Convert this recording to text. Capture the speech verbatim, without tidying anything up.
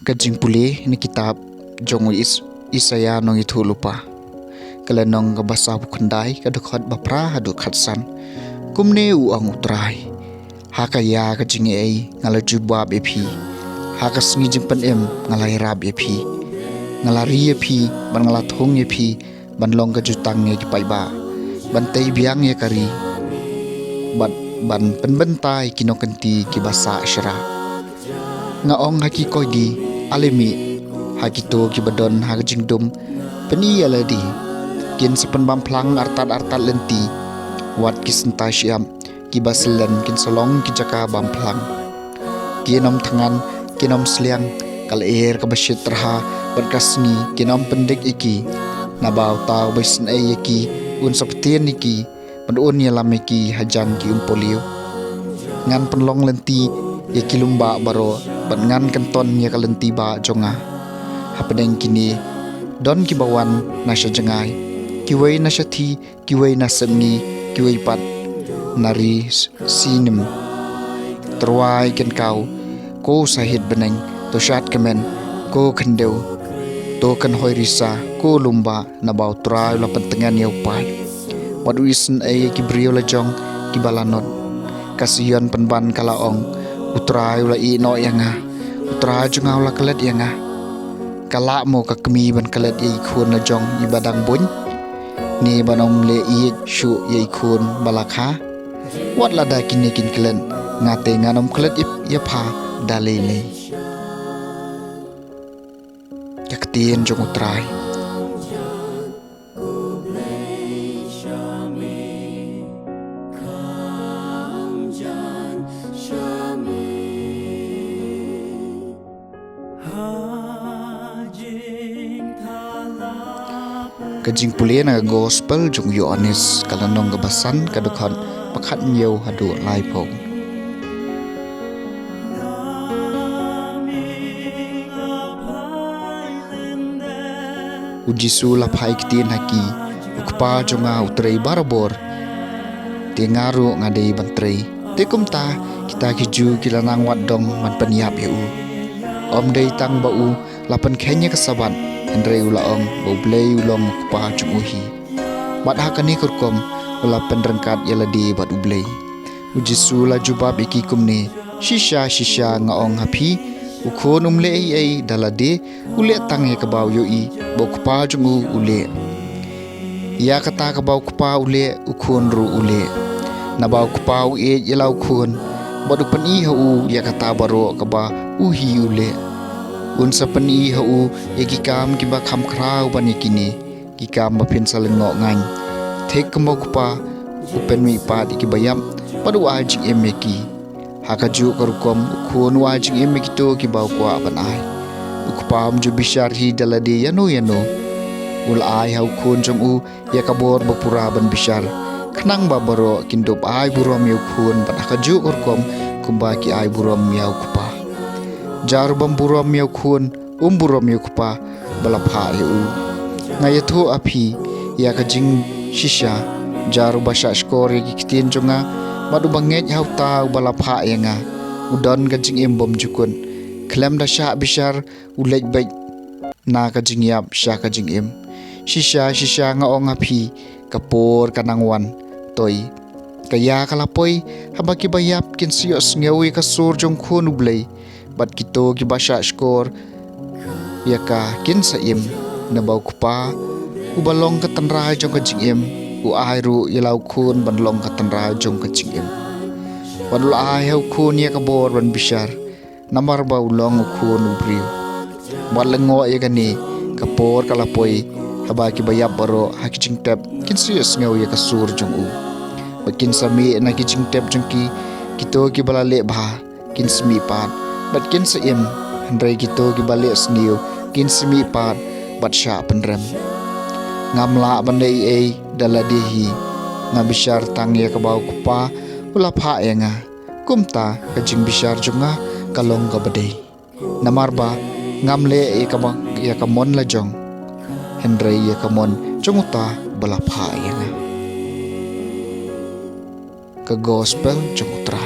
Ka jingpule na kitab jong u Is-, Isaïah nongïathuhlypa. Ka lynnong kaba sawphew khyndai, ka dkhot ba phra haduh khatsan. Kumne u ong U Trai: Ha ka ïa ka jingaiei nga la jubab ïa phi. Ha ka sngi jingpynim nga la ïarap ïa phi. Nga la ri ïa phi, bad nga la thung ïa phi, ban long ka jutang ïa ki paidbah, ban tei biang ïa ka ri, bad ban pynbynta ïa ki nongkynti kiba sah shra. Nga ong ha ki koidi: Ale mih. Ha kito kiba don ha ka jingdum: Pyni ïa lade. Kin sa pynbam phlang artat artat lynti, wat ki synta shyiap kiba syllen kin sa long ki jaka bam phlang. Kin ym thngan, kin ym sliang, ka lyer kaba shit tyrha bad ka sngi kin ym pyndik ïa ki. Naba uta uba isynei ïa ki un sa pyntip ïa ki, bad un ïalam ïa ki hajan ki umpohliew. Ngan pynlong lynti ïa ki lymbah baroh, bad ngan kynton ïa ka lynti bah jong nga. Hapdeng kine don kiba wan na sha jngai, kiwei na shathie, kiwei na sepngi, kiwei pat na ri Sinim. Tyrwa ïa ki kynkaw, ko sahit bneng, to shad kmen, ko khyndew, to kynhoi risa, ko lymbah, naba U Trai u la pyntngen ïa u paid, bad u isynei ïa ki briew lajong kiba la nud. Ka Sion pynban ka la ong: U Trai u la ïehnoh ïa nga, U Trai jong nga u la klet ïa nga. Ka lah mo ka kmie ban klet ïa i khun lajong iba dang buiñ, ne ban ym leh ïeit shuh ïa i khun ba la kha? Wat lada kine kin klet, nga te ngan ym klet ïa, ïa pha da lei lei. Ka ktien jong U Trai. Ka jingpule na ka Gospel jong u Ïoannis, ka lynnong kaba san, ka dkhot ba khathynñiew haduh laiphew. U Jisu la phai ktien ha ki: U Kpa jong nga u trei barabor, te nga ruh nga dei ban trei. Te kumta kita ki Jiw ki la nang wad dong ban pynïap ïa u. Ym dei tang ba u la pynkheiñ ïa ka Sabbath, hynrei u la ong ba U Blei u long U Kpa jong u hi. Bad ha kane ka rukom u la pynryngkat ïa lade bad U Blei. U Jisu la jubab ïa ki kumne: Shisha shisha nga ong ha phi, u khun um leh ei ei da lade, u leh tang ïa kaba u ïohi ba u kpa jong u u leh. Ïa kata kaba u kpa u leh, u khun ruh u leh. Naba u kpa u ïeit ïa la u khun, bad u pyni ha u ïa kata baroh kaba u hi u leh. Un sa pyni ha u ïa ki kam kiba kham khraw ban ïa kine, ki kam ba phin sa lyngngoh ngan. Thik kumba u kpa u pynmihpat ïa kiba ïap, bad u ai jingim ïa ki, ha kajuh ka rukom u khun u ai jingim ïa kito kiba u kwah ban ai. U kpa um ju bishar hi da lade ïano ïano. U la ai ha u khun jong u ïa ka bor ba pura ban bishar, khnang ba baroh kin dup ai burom ïa u khun bad ha kajuh ka rukom kumba ki ai burom ïa u kpa. Jar u bym burom ïa u khun, um burom ïa u kpa ba la phah ïa u. Nga ïathuh ha phi ïa ka jingshisha, jar uba shahshkor ïa ki ktien jong nga, bad uba ngeit ha uta uba la phah ïa nga, u don ka jingim bymjukut, khlem da shah bishar, u leit beit na ka jingïap sha ka jingim. Shisha shisha nga ong ha phi, ka por ka nang wan, toi, ka ïa ka la poi, haba kiba ïap kin sa ïohsngew ïa ka sur jong u Khun u Blei, bad kito kiba shahshkor ïa ka kin sa im. Naba u Kpa uba long ka tynrai jong ka jingim, u ai ruh ïa la u Khun ban long ka tynrai jong ka jingim, bad u la ai ha u Khun ïa ka bor ban bishar, namar ba u long u Khun u briew. Wat lyngngoh ïa kane, ka por ka la poi, haba kiba ïap baroh ha ki jingtep kin sa ïohsngew ïa ka sur jong u, bad kin sa mih na ki jingtep jong ki. Kito kiba la leh bha kin sa mihpat bad kin sa im, hynrei kito kiba leh sniew kin sa mihpat bad shah pynrem. Ngam lah ban leh ei ei da lade hi, nga bishar tang ïa kaba u Kpa u la phah ïa nga. Kumta ka jingbishar jong nga ka long kaba dei, namar ba ngam leh ïa kaba, ïa ka mon la jong, hynrei ïa ka mon jong uta ba la phah ïa nga. Ka Gospel jong u Trai.